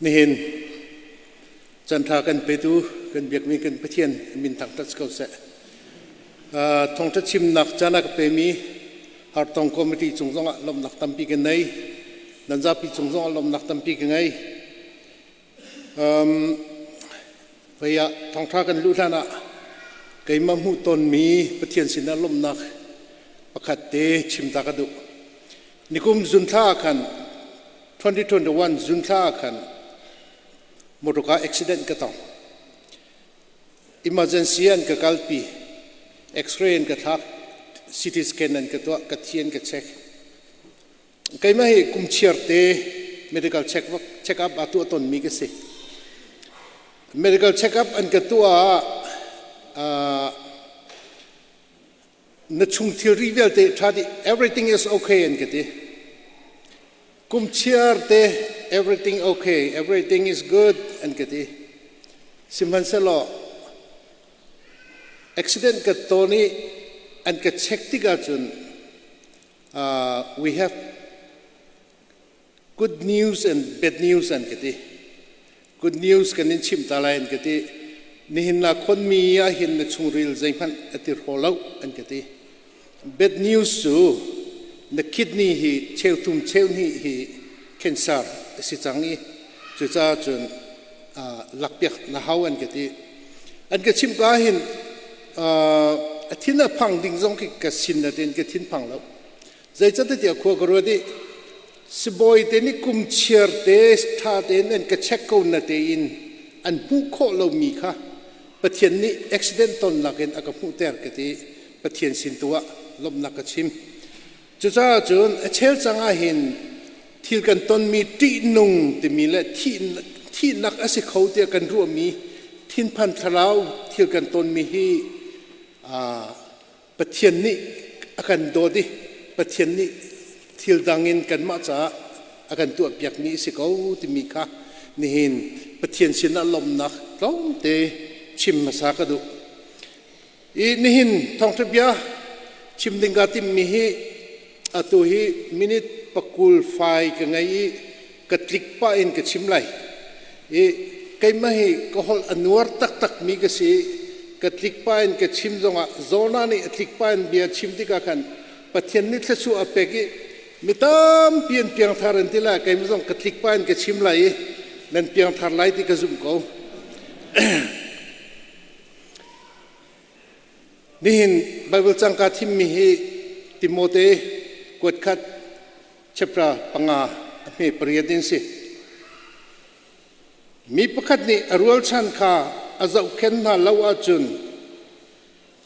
Nihin canṭha kan petu kan biakmi kan Pathian min thangṭhat ko seh. Thawngṭha chimnak caan a ka pemi Hartong Committee cung zongah lawmhnak tampi ka nei. Nan zapi cung zongah lawmhnak tampi ka ngei. Vei ah thawngṭha kan luh hlan ah keimah hmuh tonmi Pathian sinah lawmhnak pakhat te chim ta ka duh. Nikum zunthla ah khan 2021 zunthla ah khan motorka accident ka tong. Emergency an ka kalpi. X-ray an ka thlak, CT scan an ka tuah, ka thi an ka check. Keimah hi kum chiar te medical check check up aa tuah tonmi ka si. Medical check up an ka tuah ah na chung thilri vialte ṭha dih, everything is okay an ka ti. Kum chiar te everything okay, everything is good an ka ti. Sihmanhsehlaw accident ka ton i an ka check tikah cun we have good news and bad news an ka ti. Good news kan in chim ta lai an ka ti. Nihin na khonmi ah hin na chungril zeihmanh a ti hraw lo an ka ti. Bad news cu na kidney hi cheuthum cheuhnih hi cancer a si cang i cucaah cun lakpiak na hau an ka ti. An ka chimh ka hin a thin a phang ding zong khi ka sin na tin ka thin phang lo. Zeicahtiah khua ka ruat i sibawi te nih kum chiar te ṭha tein an ka check ko na tein an hmuh khawh lomi kha Pathian nih accident tonnak in a ka hmuhter ka ti. Pathian sin tu ah lawmhnak ka chim. Cucaah cun a chel cang ah hin thil kan tonmi ṭihnung timi le thihnak a si kho tiah kan ruahmi thinphan thlarau thil kan tonmi hi Pathian nih a kan dawt i Pathian nih thil dang in kanmah caah a kan tuahpiakmi a si ko timi kha nihin Pathian sinah lawmhnak tlawmte chim hmasa ka duh. I nihin thawngṭha bia chim ding kaa timmi hi atu hi minute pakul fai ka ngei i ka tlik pah in ka chim lai. I keimah hi ka holh a nuar taktakmi ka si i ka tlik pah in ka chim zongah Jonah nih a tlik pah in bia chim tikah khan Pathian nih thluachuah a pek i mi tampi an piangthar an ti lai, keimah zong ka tlik pah in ka chim lai i nan piangthar lai ti ka zumh ko. Nihin Baibal cang kaa thimmi hi Timote kuatkhat chapter 5 a hme 8 in si. Mi pakhat nih a rualchan kha a zohkhenh hna lo ahcun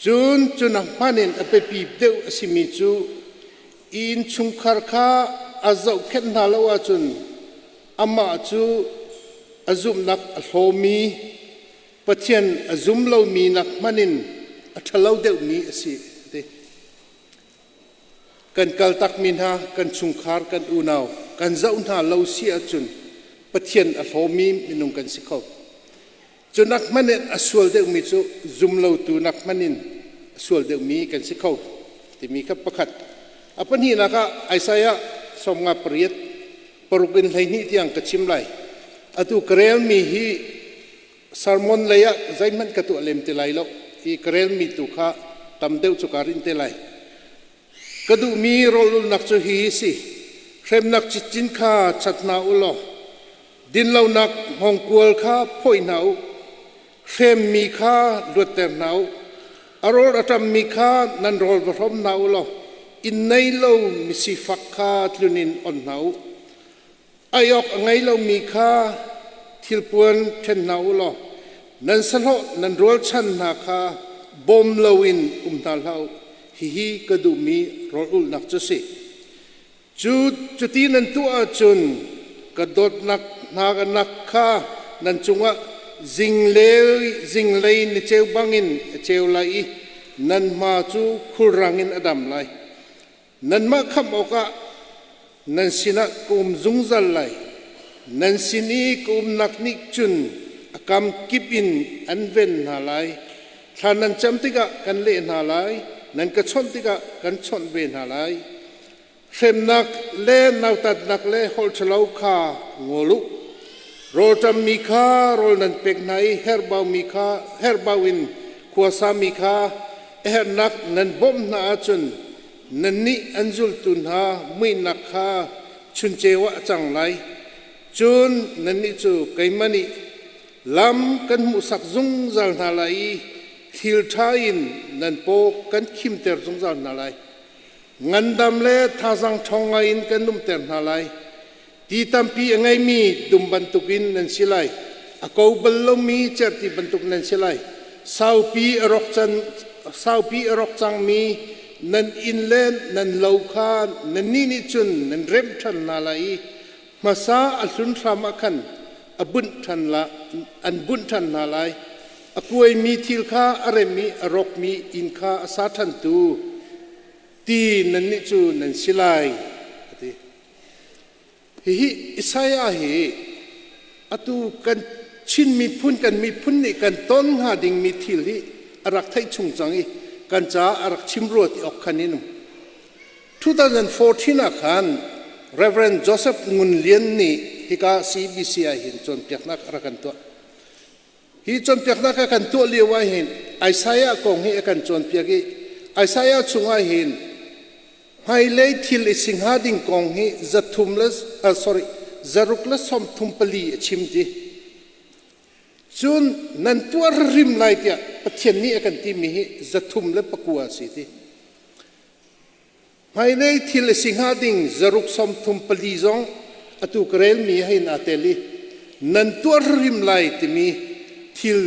cun cu nak hmanh in a biapi deuh a simi cu i innchungkhar kha a zohkhenh hna lo ahcun amah cu a zumhnak a hlawmi Pathian a zum lomi nak hmanh in a ṭhalo deuhmi a si a ti. Kan kaltakmi hna, kan chungkhar, kan unau, kan zoh hna lo si ahcun Pathian a hlawmi minung kan si kho. Cu nak hmanh in a sual deuhmi cu zum lotu nak hmanh in a sual deuhmi kan si kho timi kha pakhat. A pahnihnak ah Isaiah 58 paruk in 12 tiang ka chim lai. Atu ka relmi hi Sermon lei ah zeihmanh ka tuah lem ti lai lo i ka relmi tu kha tam deuh cu kaa rinh te lai. Ka duhmi rawlulnak cu hihi si: hremnak cicin kha chat hna u law dinlonak hngawngkual kha phoih hna u, hremmi kha luatter hna u, a rawl a ṭammi kha nan rawl va hrawm hna u law inn nei lo misifak kha tlun in on hna u. Ei awk a ngei lomi kha thilpuan ṭhen hna u law nan sahlawh nan rualchan hna kha bawm loin um hna hlah u. Hihi ka duhmi rawl-ulhnak cu a si. Cu cuti nan tuah ahcun ka dawtnak hna nak kha nan cungah zinglei ni ceu bangin a ceu lai i nan hma cu khulrang in a dam lai. Nanmah khamh awkah nan sinah ka um zungzal lai. Nan sin i ka umnak nih cun a kam kip in an ven hna lai. Thla nan cam tikah kan leh hna lai, nan ka chawnh tikah kan chawnh ve hna lai. Hremnak le nautatnak le holh ṭhalo kha ngol u. Rawlṭammi kha rawl nan pek hna i herhbaumi kha herhbau in khuasami kha a herhnak nan bawmh hna ahcun nannih an zultu hna muihnak kha chunceu ah a cang lai. Cun nannih cu keimah nih lam kan hmuhsak zungzal hna lai i thil ṭha in nan paw kan khimter zungzal hna lai. Ngandam le thazang ṭhawng ngaiin kan umter hna lai. Ti tampi a ngeimi dum bantukin nan si lai. A ko bal lomi cerhti bantuk nan si lai. Saupi a rawk can, saupi a rawk cangmi nan inn le nan lo kha nannih nih cun nan remh ṭhan hna lai i hmasa a hlun hram ah khan a bunh ṭhan la, an bunh ṭhan hna lai. A kuaimi thil kha a rem i a rawkmi inn kha a sa ṭhantu ti nannih cu nan si lai, a ti. Hihi Isaiah hi atu kan Chin miphun kan miphun nih kan ton hnga dingmi thil hi a rak theih chung cang i kan caah a rak chim rua ti awk khan in um. 2014 ah khan Reverend Joseph Ngun Lian nih hika CBC ah hin cawnpiaknak a rak kan tuah. Hi cawnpiaknak a kan tuah lio ah hin Isaiah kong hi a kan cawnpiak i Isaiah chungah hin hmailei thil i si hnga ding kong hi zathum le sorry zaruk le sawmthum pali a chim ti. Cun nan tuar rim lai tiah Pathian nih a kan timi hi 309 a si ti. Hmailei thil a si hnga ding zaruk 34 zong atu ka relmi hein aa tel i nan tuar rim lai timi thil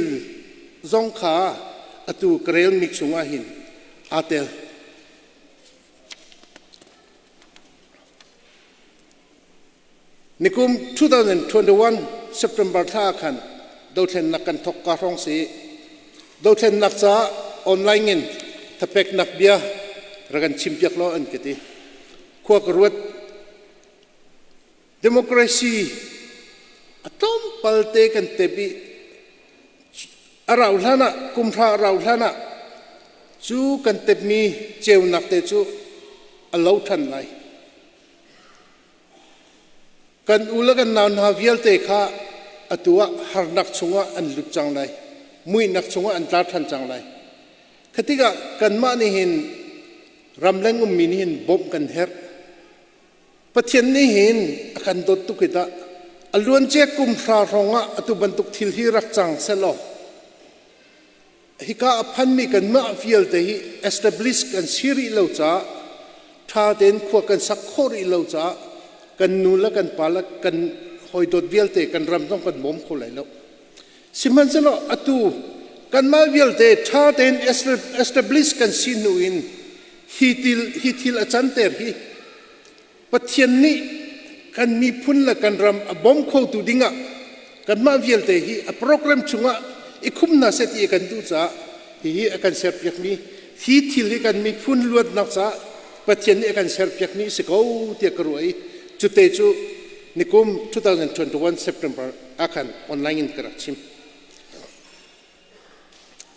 zong kha atu ka relmi chungah hin aa tel. Nikum 2021 September thla ah khan dothlennak kan thawk ka hrawng si. Dothlennak caah online in thapeknak bia rak kan chimpiak law an ka ti. Khua ka ruat. Democracy a tlawmpal te kan tep i a rau hlan ah kumhra a rau hlan ah cu kan tepmi ceunak te cu a lo ṭhan lai. Kan u le kan nau hna vialte kha atu ah harnak chungah an lut cang lai. Muihnak chungah an tla ṭhan cang lai. Kha tikah kanmah nih hin ramleng ummi nih hin bawmh kan herh. Pathian nih hin a kan dawt tuk hi tah. A luancia kum hra hrawng ah atu bantuk thil hi rak cang sehlaw hika a phanmi kanmah vialte hi establish kan si rih lo caah ṭha tein khua kan sak khawh rih lo caah kan nu le kan pa le kan hawidawt vialte kan ram zong kan bawm kho lai lo. Sihmanhsehlaw atu kanmah vialte ṭha tein establish kan si hnu in hi thil, hi thil a canter hi Pathian nih kan miphun le kan ram a bawm khotu dingah kanmah vialte hi a program chungah i khum hna seh ti a kan duh caah hihi a kan serpiakmi hi thil hi kan miphun luatnak caah Pathian nih a kan serpiakmi si ko tiah ka ruah i cute cu nikum 2021 September ah khan online in ka rak chim.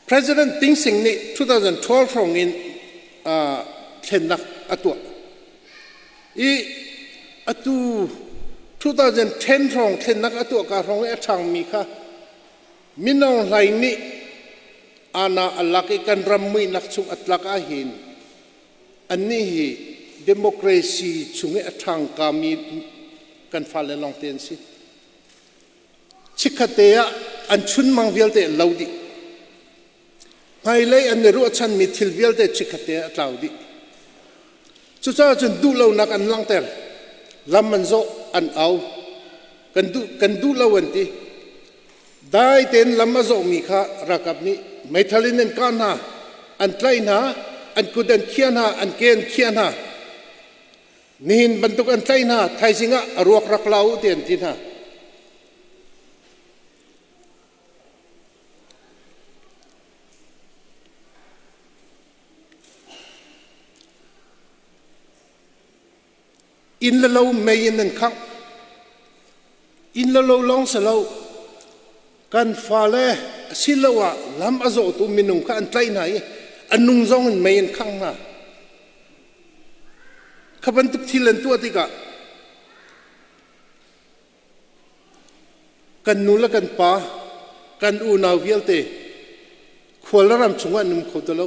President Ting Sing nih 2012 hrawng in thlennak a tuah i atu 2010 hrawng thlennak a tuah ka hrawng i a ṭhangmi kha Mino Hlaing nih ana a lak i kan ram muihnak chung a tlak ahhin annih hi democracy chung i a ṭhangkami kan fale lawngte an si. Chikkhatte ah an chunmang vialte an lo dih. Hmailei an i ruahchanmi thil vialte chikkhatte ah a tlau dih. Cucaah cun duhlonak an langhter. Lam an zawh, an au. Kan duh, kan duh lo an ti. Dai tein lam a zawhmi kha ralkap nih meithal in an kah hna, an tlaih hna, an kut an khiah hna, an ke an khiah hna. Nihin bantuk an tlaih hna, thaizing ah a ruak rak la u ti an ti hna. Inn le lo mei in an khangh. Inn le lo lawng si lo, kan fale asiloah lam a zawhtu minung kha an tlaih hna i a nung zong in mei an khangh hna. Kha bantuk thil an tuah tikah Kan nu le kan pa, kan unau vialte khual le ram chungah an um kho ti lo.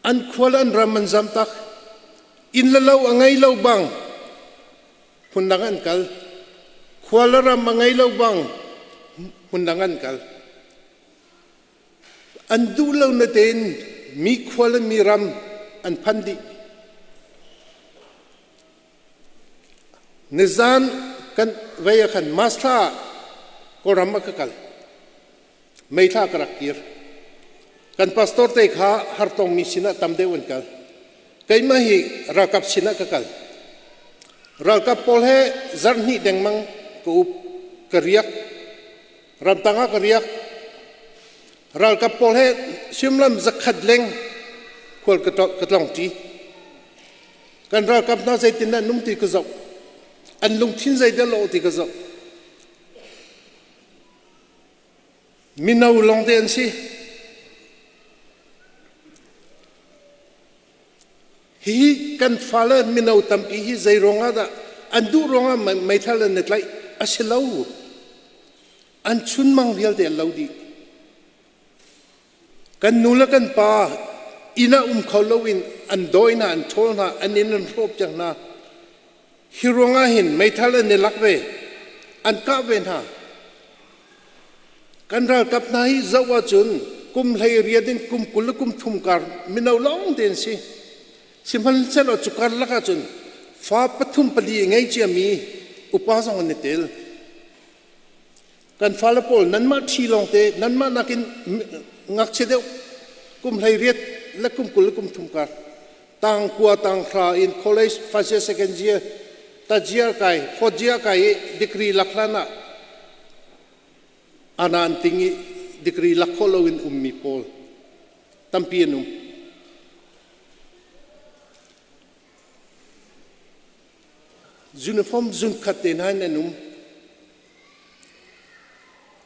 An khua le an ram an zam tak. Inn le lo a ngei lo bang hmun dang an kal. Khua le ram a ngei lo bang hmun dang an kal. An duh lo na tein mi khua le mi ram an phan dih. Nizan kan vei ah khan March thla ah Kawlram ah ka kal. May thla ka rak kir. Kan pastor te kha hartongmi sinah tam deuh an kal. Keimah hi ralkap sinah ka kal. Ralkap pawl he zarh hnih dengmang ka up, ka riak. Ramtang ah ka riak. Ralkap pawl he suimilam zakhat leng khual ka tlong ṭi. Kan ralkap hna zeitin an um ti ka zoh. An lungthin zeidah lawh ti ka zoh. Mino lawngte an si. Hihi kan fale mino tampi hi zei ruangah dah an duh ruangah meithal an i tlaih a si lo. An chunmang vialte an lo dih. Kan nu le kan pa inn ah um kho loin an dawi hna, an ṭhawl hna, an inn an hrawp cang hna. Hi ruangah hin meithal an i lak ve, an kah ve hna. Kan ralkap hna hi zoh ahcun kum 18 in kum 20 le kum thum kar mino lawng te an si. Sihmanhsehlaw cu karlak ahcun fa pathum pali a ngei ciami upa zong an i tel. Kan fale pawl nanmah ṭhi lawngte nanmah nakin ngakchia deuh kum 18 le kum 20 le kum thum kar tang kua tang hra in college first year second year tajia kai fourth year kai i degree lak hlan ah ana an ting i degree lak khawh loin ummi pawl tampi an um. Uniform zun khat te hna in an um.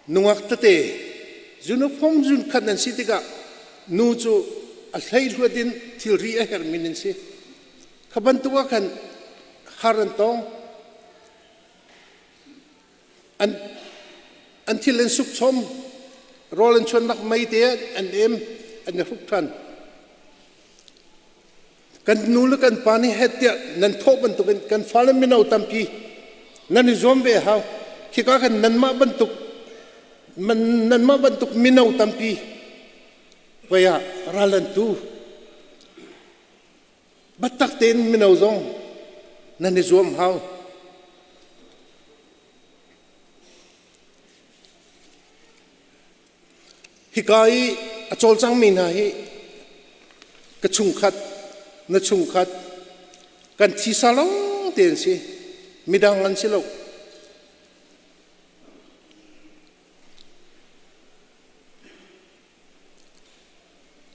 Nungak tete uniform zun khat nan si tikah nu cu a hleihluat in thilri a herhmi nan si. Kha bantuk ah khan har an tong. An, an thil an suk chom, rawl an chuannak mei te an em, an i hruk ṭhan. Kan nu le kan pa nih het tiah nan thawh bantukin kan fale mino tampi nan i zuam ve hau. Khika khan nanmah bantuk nanmah bantuk mino tampi voi ah ral an tu. Biatak tein mino zong nan i zuam hau. Hika i a cawlcangmi hna hi ka chungkhat, na chungkhat, kan thisa lawng te an si. Midang an si lo.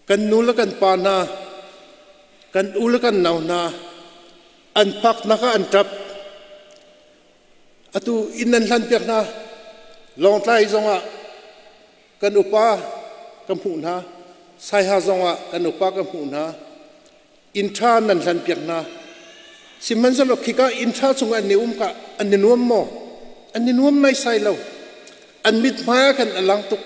Kan nu le kan pa hna, kan u le kan nau hna, an phaknak ah an ṭap. Atu inn an hlanpiak hna. Lawngtlai zongah kan upa ka hmuh hna. Saiha zongah kan upa ka hmuh hna. Inn ṭha nan hlanpiak hna. Sihmanhsehlaw khika inn ṭha chungah an i um ka an i nuam maw? An i nuam naisai lo. An mithmai ah khan a lang tuk.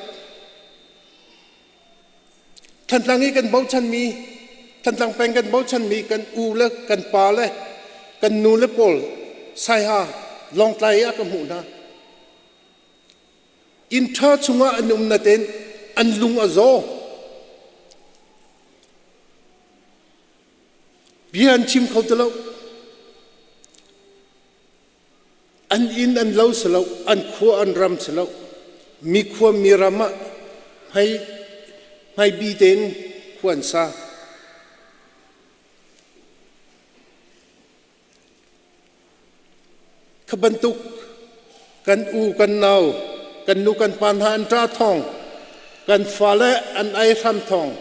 Thantlang i kan bochanmi, Thantlang peng kan bochanmi kan u le kan pa le kan nu le pawl Saiha Lawngtlai ah ka hmuh hna. Inn ṭha chungah an um natein an lung a zaw. Bia an chim kho ti lo. An inn an lo si lo, an khua an ram si lo. Mi khua mi ram ah hmai hmaibi tein khua an sa. Kha bantuk kan u kan nau kan nu kan pa hna an ṭa thawng kan fale an ai hram thawng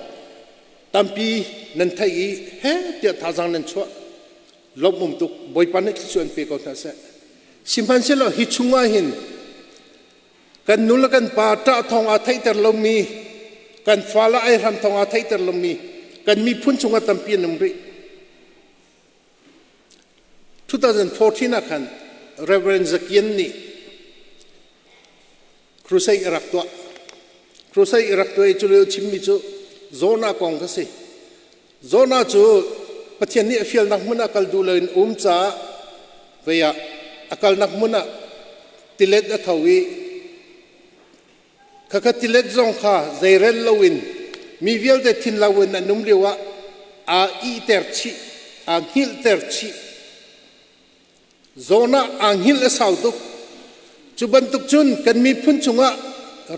tampi nan theih i he tiah thazaang nan chuah lawmh um tuk Bawipa nih thluachuah an pe ko hna seh. Sihmanhsehlaw hi chungah hin kan nu le kan pa ṭah thawng aa theihter lomi kan fale ai hram thawng aa theihter lomi kan miphun chungah tampi an um rih. 2014 ah khan Reverend Zakian nih. Crusade a rak tuah. Crusade a rak tuah i cu lio chimmi cu Jonah kong kha si. Jonah cu Pathian nih a fialnak hmun ah kal duh loin um caah vei ah a kalnak hmun ah tilet a tho i khakha tilet zong kha zeirel loin mi vialte thinlau in an um lio ah aa ihter chih, aa hngilhter chih. Zawn ah aa hngilh a sau tuk. Cu bantuk cun kan miphun chungah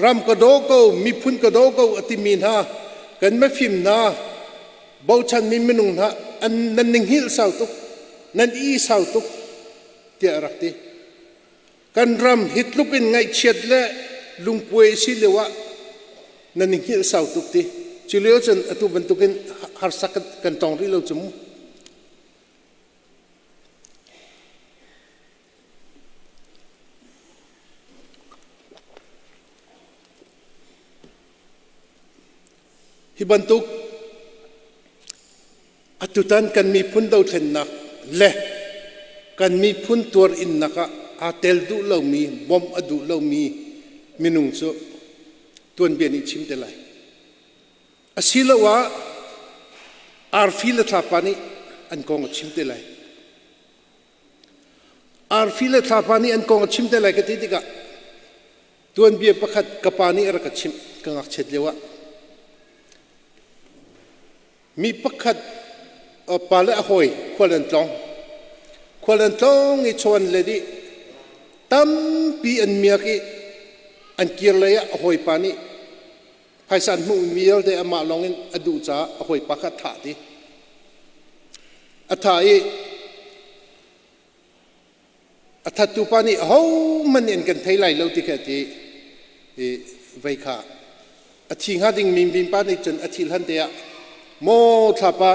ram ka daw ko, miphun ka daw ko a timi hna, kan mafim hna, bochanmi minung hna an nan ning hngilh sau tuk, nan i sau tuk tiah a rak ti. Kan ram hi tluk in ngaihchiat le lungpuai si lio ah nan i hngilh sau tuk ti. Cu lio cun atu bantukin harsa kan tong rih lo cu mu. Hi bantuk atutan kan miphun dothlennak le kan miphun tuar innak ah aa tel duh lomi, bawmh a duh lomi minung cu tuanbia nih chim te lai. Asiloah arfi le thlapa nih an kong a chim te lai. Arfi le thlapa nih an kong a chim te lai ka ti tikah tuanbia pakhat ka pa nih a rak ka chimh ka ngakchiat lio ah. Mi pakhat pa le a hawi khual an tlawng. Khual an tlawng i chaw an let i tampi an miak i an kir lei ah a hawipa nih Phaisa an hmuhmi vialte amah lawngin a duh caah a hawipa kha a thah ti. A thah i a thattu pa nih ahohmanh nih an kan thei lai lo ti kha a ti i vei kha a thi hnga ding mi pa nih cun a thil han te ah maw thlapa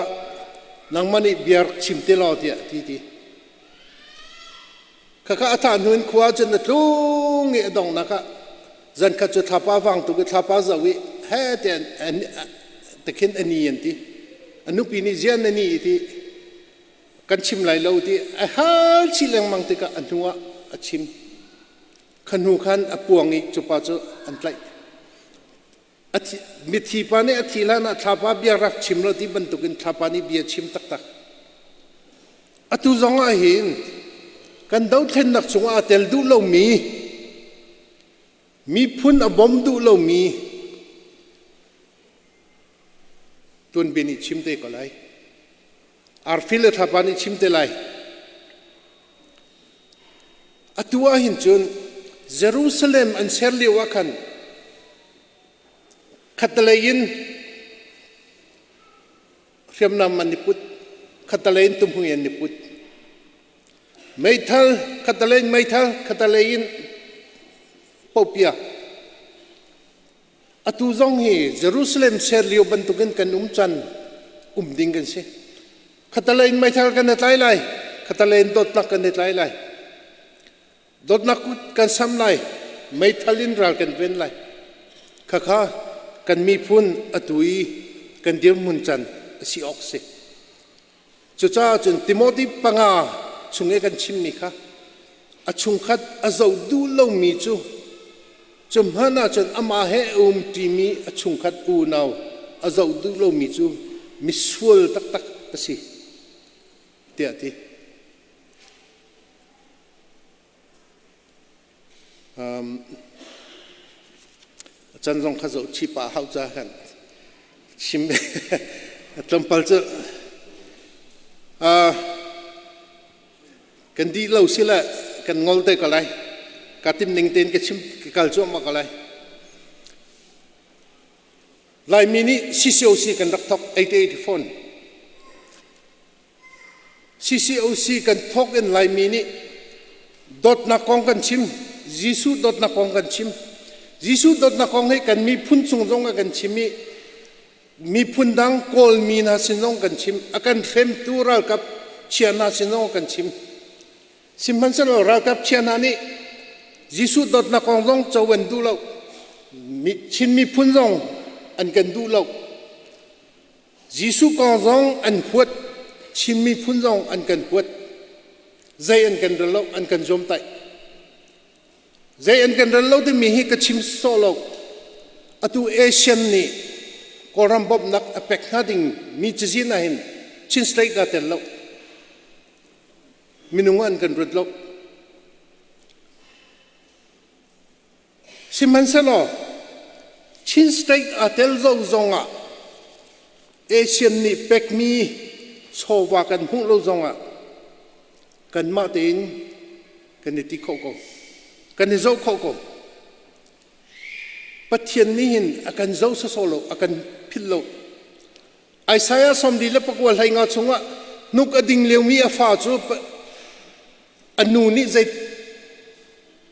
nangmah nih bia rak chim te law tiah a ti ti. Khakha a thah hnu in khua cun a tlung i a donghnak ah zankhat cu thlapa vang tuk i thlapa zoh i he te tikhin a ni an ti. A nupi nih zian na ni ti kan chim lai lo ti a hal chih lengmang tikah a hnu ah a chim. Kha hnu khan a puang i cupa cu an tlaih. Mithi pa nih a thih hlan ah thlapa bia rak chim lo ti bantukin thlapa nih bia chim taktak. Atu zong ah hin kan dothlennak chungah aa tel duh lomi miphun a bawm duh lomi tuanbia nih chim te ko lai. Arfi le thlapa nih chim te lai. Atu ah hin cun Jerusalem an ser lio ah khan khattelei in hriamnam an i put, khattelei in tumhmui an i put. Meithal, khattelei in meithal, khattelei in popia. Atu zong hi Jerusalem ser lio bantukin kan um can um ding kan si. Khattelei in meithal kan i tlai lai, khattelei in dawtnak kan i tlai lai. Dawtnak kut kan sam lai, meithal in ral kan ven lai. Khakha kan miphun atu i kan dirhmun can a si awk si. Cucaah cun Timote panga chung i kan chimmi kha a chungkhat a zoh duh lomi cu cu hmanh ahcun amah he a um ṭimi a chungkhat unau a zoh duh lomi cu misual taktak a si tiah a ti. A can zong kha zoh chih pah hau ca kan chim tlawmpal cu kan dih lo si le kan ngol te ko lai ka tim ning tein ka chim ka kal cuahmah ko lai Laimi nih CCOC kan rak thok 8884 CCOC kan thawk in Laimi nih dawtnak kong kan chim. Jesuh dawtnak kong kan chim. Jesuh dawtnak kong hi kan miphun chung zong ah kan chim i miphun dang Kawlmi hna sin zong kan chim. A kan hremtu ralkap chia hna sin zong kan chim. Sihmanhsehlaw ralkap chia hna nih Jesuh dawtnak kong zong co an duh lo. Chin miphun zong an kan duh lo. Jesuh kong zong an huat, Chin miphun zong an kan huat. Zei an kan rel lo, an kan zuamtaih. Zei an kan rel lo timi hi ka chim sawh lo. Atu ASEAN nih Kawlram bawmhnak a pek hnga ding mi cazin ah hin Chin State aa tel lo. Minung an kan ruat lo. Sihmanhsehlaw Chin State aa tel zo zong ah ASEAN nih pekmi chawva kan hmuh lo zong ah kanmah tein kan i ti khawh ko. Kan i zoh khawh ko. Pathian nih hin a kan zoh sawsawh lo, a kan philh lo. Isaiah 49 hlei nga chungah hnuk a ding liomi a fa cu a nu nih zei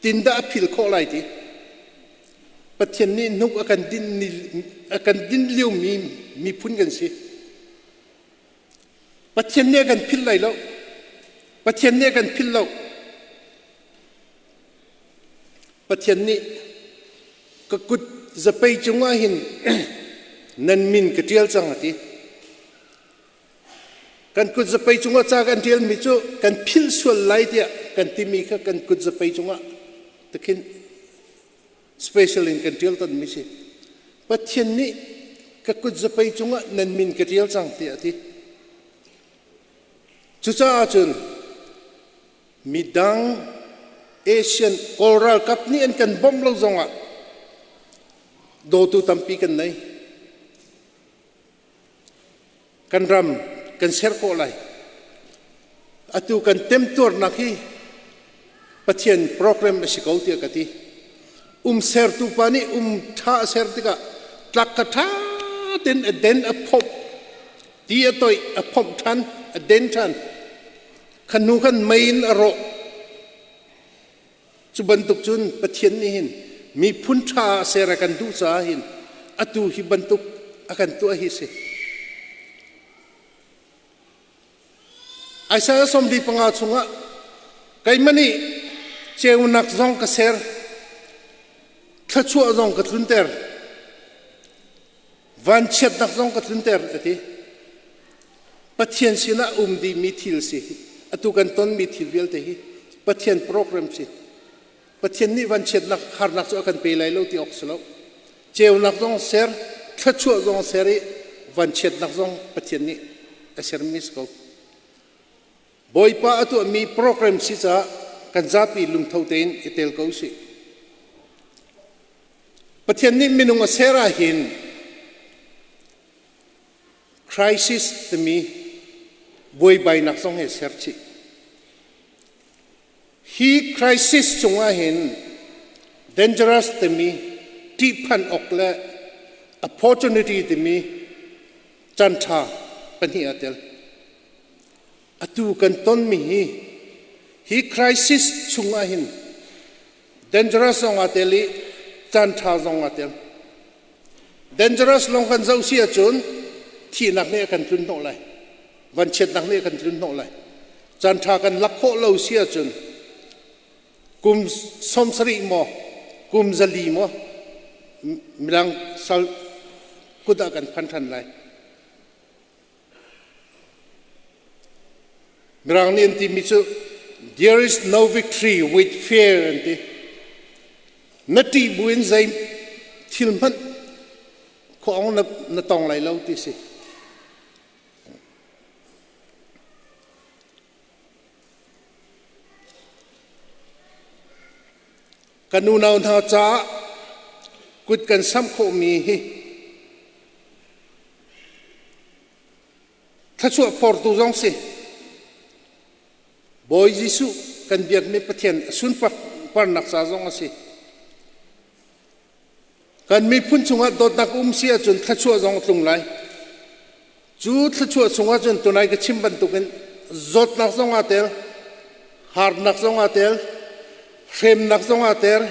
tindah a phil khawh lai ti Pathian nih hnuk a kan din a kan din liomi miphun kan si. Pathian nih a kan philh lai lo. Pathian nih a kan philh lo. Pathian nih ka kut zapei cungah hin nan min ka ṭial cang a ti. Kan kut zapei cungah ca kan ṭialmi cu kan philh sual lai tiah kan timi kha kan kut zapei cungah takhin special in kan ṭial tonmi si. Pathian nih ka kut zapei cungah nan min ka ṭial cang tiah a ti. Cucaah cun midang Asian Kawl ralkap nih an kan bawmh lo zongah dawtu tampi kan nei. Kan ram kan ser khawh lai. Atu kan temtuarnak hi Pathian program a si ko tiah ka ti. Um sertu pa nih um ṭha a ser tikah tlak kha ṭha tein a den a phomh ti a toih a phomh ṭhan a den ṭhan khan hnu khan mei in a rawh Cu bantuk cun Pathian nih hin miphun ṭha ah ser a kan duh caah hin atu hi bantuk a kan tuah hi si. Isaiah 45 chungah keimah nih ceunak zong ka ser, thluachuah zong ka tlunter, vanchiatnak zong ka tlunter a ti. Pathian sinah um dihmi thil si. Atu kan tonmi thil vialte hi Pathian program si. Pathian nih vanchiatnak harnak cu a kan pe lai lo ti awk si lo. Ceunak zong ser, thluachuah zong ser i vanchiatnak zong Pathian nih a sermi si ko. Bawipa a tuahmi program si caah kan zapi lungtho tein i tel ko usih. Pathian nih minung a ser ah hin Crisis timi buaibainak zong he ser chih. Hi crisis cungah hin dangerous timi ṭihphan awk le opportunity timi canṭha pahnih aa tel. Atu kan tonmi hi hi crisis chungah hin dangerous zong aa tel i caanṭha zong aa tel. Dangerous lawng kan zoh si ahcun thihnak nih a kan tlun hnawh lai. Vanchiatnak nih a kan tlun hnawh lai. Caanṭha kan lak khawh lo si ahcun kum 70 maw kum 400 maw midang sal kut ah kan phan ṭhan lai. Mirang nih an timi cu there is no victory with fear an ti. Na ṭih buin zei thil hmanh khuaawng na, na tong lai lo ti si. Kan unau hna caah kut kan samh khawhmi hi Thluachuah phortu zong si. Bawi Jesuh kan biakmi Pathian a sunparnak ca zong a si. Kan miphun chungah dawtnak um si ahcun thluachuah zong a tlung lai. Cu thluachuah chungah cun tunai ka chim bantukin zawtnak zong aa tel, harnak zong aa tel, hremnak zong aa tel,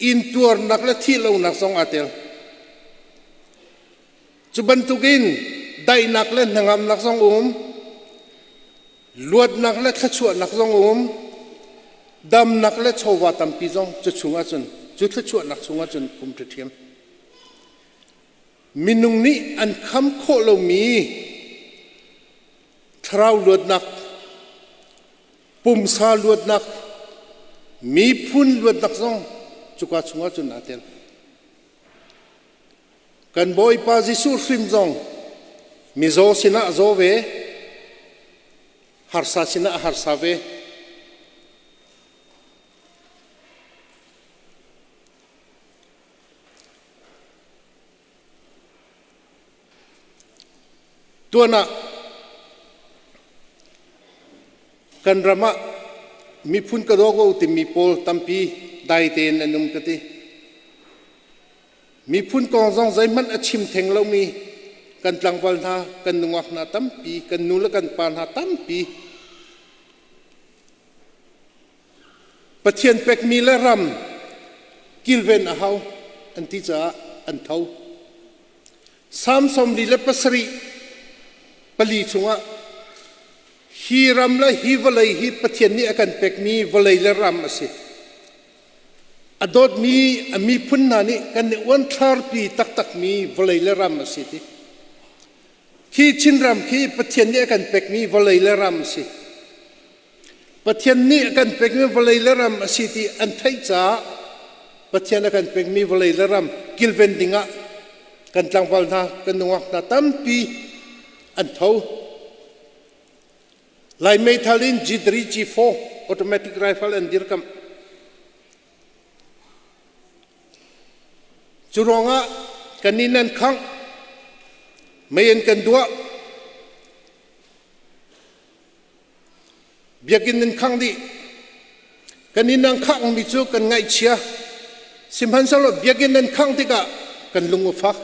intuarnak le thihlonak zong aa tel. Cu bantukin daihnak le hnangamnak zong um, luatnak le thluachuahnak zong um, damnak le chawva tampi zong cu chungah cun cu thluachuahnak chungah cun um ṭhiam. Minung nih an kham khawh lomi thlarau luatnak, pumsa luatnak, Miphun luatnak zong cuka chungah cun aa tel. Kan Bawipa Jesuh hrim zong mizaw sinah a zaw ve, harsa sinah a harsa ve. Tuan ah kan ram ah miphun ka daw ko timi pawl tampi dai tein an um ka ti. Miphun kong zong zeihmanh a chim theng lomi kan tlangval hna, kan nungak hna tampi, kan nu le kan pa hna tampi Pathian pekmi le ram kilven a hau an ti caah an tho. Salm 47 pali chungah hi ram le hi vawlei hi Pathian nih a kan pekmi vawlei le ram a si. A dawtmi a miphun hna nih kan i uanthlarpi taktakmi vawlei le ram a si ti. Khi Chinram khi Pathian nih a kan pekmi vawlei le ram a si. Pathian nih a kan pekmi vawlei le ram a si ti an theih caah Pathian a kan pekmi vawlei le ram kilven dingah kan tlangval hna, kan nungak hna tampi an tho. Lai meithal in G3, G4 automatic rifle an dirkamh. Cu ruangah kan inn an khangh, mei an kan duah, Biakinn in khangh dih. Kan inn an khangh cu kan ngaihchia. Sihmanhsehlaw biakinn an khangh tikah kan lung a fak.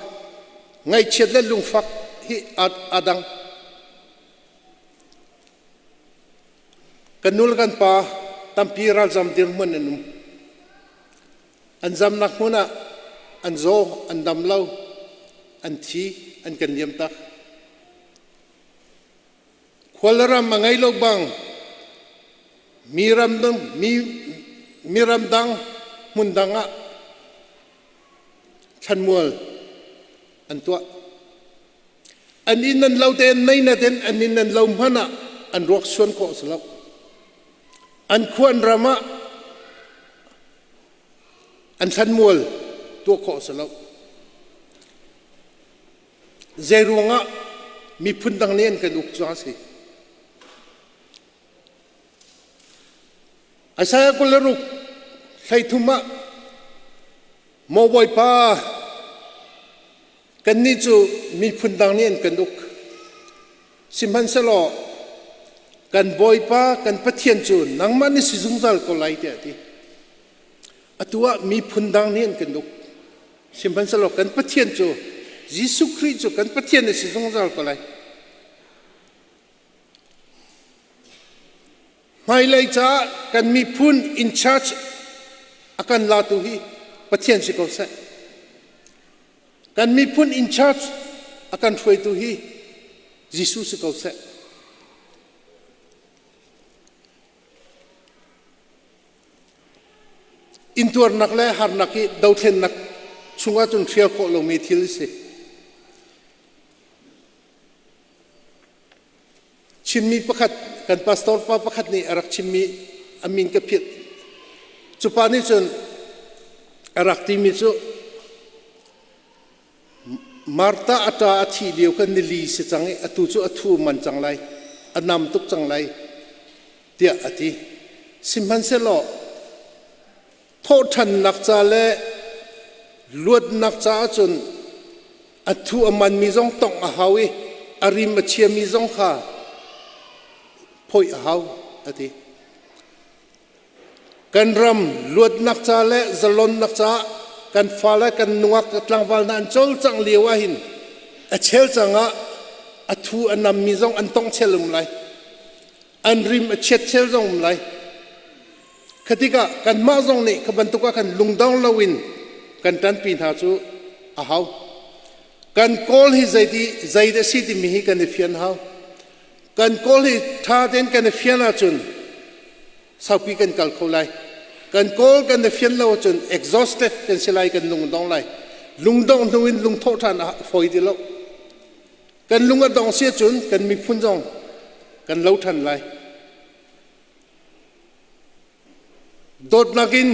Ngaihchiat le lungfak hi aa dang. Kan nu le kan pa tampi ralzam dirhmun an um. An zamnak hmun ah an zaw, an dam lo, an thi, an kan liam tak. Khualram a ngei lo bang mi ramdang mi mi ramdang hmun dang ah thlanmual an tuah. An inn an lo te an nei na ten an inn an lo hmanh ah an ruak suan khawh si lo. An khua an ram ah an thlanmual tuah khawh si lo. Zeiruangah miphun dang nih an kan uk cu a si. Isaiah 26 hleithum ah Maw Bawipa kannih cu miphun dang nih an kan uk sihmanhsehlaw kan Bawipa kan Pathian cu nangmah na si zungzal ko lai tiah a ti. Atu ah miphun dang nih an kan uk. Sihmanhsehlaw kan Pathian cu Jesuh Khrih cu kan Pathian a si zungzal ko lai. Hmailei caah kan miphun in charge a kan latu hi Pathian si ko seh. Kan miphun in charge a kan hruaitu hi Jesuh si ko seh. Intuarnak le harnak hi dothlennak chungah cun hrial khawh lomi thil a si. Chinmi pakhat kan pastor pa pakhat nih a rak chimmi a min ka philh. Cu pa nih cun a rak timi cu Martha a ṭa a thih lio kha nili si cang i atu cu a thu man cang lai, a nam tuk cang lai tiah a ti. Sihmanhsehlaw thawhṭhannak ca le luatnak caah cun a thu a manmi zong tongh a hau i a rim a chiami zong kha phawih a hau a ti. Kan ram luatnak ca le zalonnak caah kan fale kan nungak tlangval hna an cawlcangh lio ahhin a chel cangah a thu a nammi zong an tong chel um lai. An rim a chiat chel zong um lai. Khatikah kanmah zong nih kha bantuk ah khan lungdong loin kan ṭanpi hna cu a hau. Kan kawl hi zeiti zei dah si timi hi kan i fian hau. Kan kawl hi ṭha tein kan i fian ahcun saupi kan kal kho lai. Kan kawl kan i fian lo ahcun exhausted kan si lai, kan lung dong lai. Lungdongh hnu in lungthawh ṭhan a fawi ti lo. Kan lung a dong si ahcun kan miphun zong kan lo ṭhan lai. Dawtnak in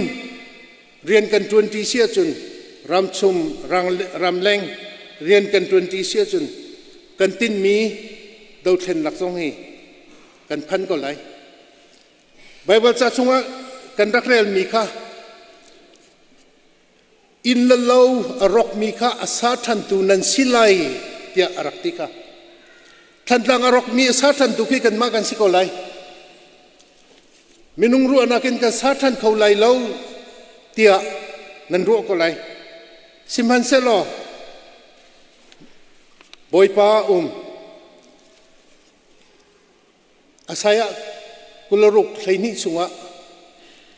rian kan ṭuanṭi si ahcun ramchung ramleng rian kan ṭuanṭi si ahcun kan tinhmi dothlennak zong hi kan phan ko lai. Baibal ca chungah kan rak relmi kha inn le lo a rawkmi kha a sa ṭhantu nan si lai tiah a rak ti kha. Thantlang a rawkmi a sa ṭhantu khi kanmah kan si ko lai. Minung ruahnak in kan sa ṭhan kho lai lo tiah nan ruah ko lai. Sihmanhsehlaw Bawipa um Isaiah 26 12 chungah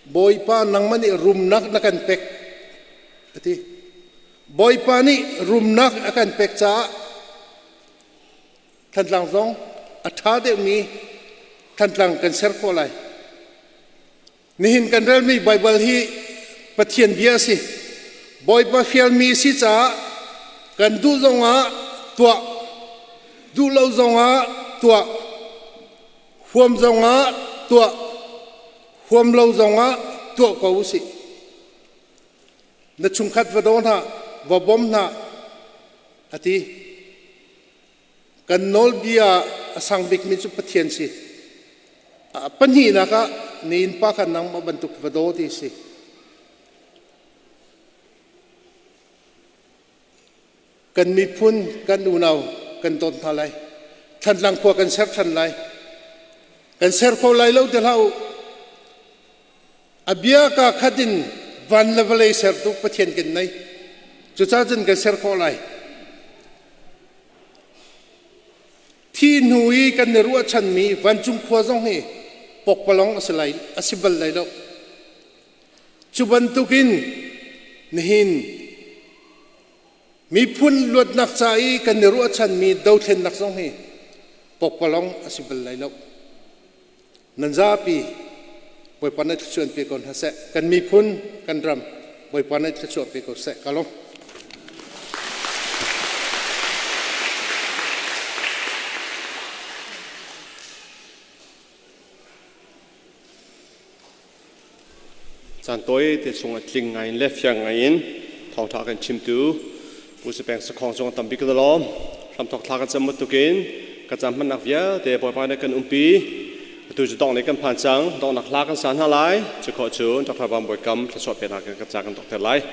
Bawipa nangmah nih rumnak na kan pek a ti. Bawipa nih rumnak a kan pek caah Thantlang zong a ṭha deuhmi Thantlang kan ser khawh lai. Nihin kan relmi Baibal hi Pathian bia a si. Bawipa fialmi a si caah kan duh zongah tuah, duh lo zongah tuah, huam zongah tuah, huam lo zongah tuah ko usih. Na chungkhat va daw hna, va bawm hna, a ti. Kan nawlbia a sang bikmi cu Pathian si. Pahnihnak ah na innpa kha nangmah bantuk va daw ti si. Kan miphun, kan unau kan dawt hna lai. Thantlang khua kan ser than lai. Kan ser kho lai lo ti hlah u. A bia ka khat in van le vawlei sertu Pathian kan nei. Cucaah cun kan ser khawh lai. Thi hnu i kan i ruahchanmi vancung khua zong hi pokpalong a si lai, a si bal lai lo. Cu bantukin nihin miphun luatnak ca i kan i ruahchanmi dothlennak zong hi pokpalong a si bal lai lo. Nan zapi Bawipa nih thluachuah pe ko hna seh. Kan miphun, kan ram Bawipa nih thluachuah pe ko seh. Ka lawm. Caan tawi te chung a tling ngai in le fiang ngai in thawngṭha kan chimtu Pu Peng Sakhong cung tampi ka lawm. Hramthok thla kan cam bantukin ka cam hmannak vialte Bawipa nih kan umpi. Atu cu dong nih kan phan cang. Donghnak hla kan sa hna lai. Cu khawh cun Dr. Van Bawi Kam thluachuah peknak kan ca kan dokter lai.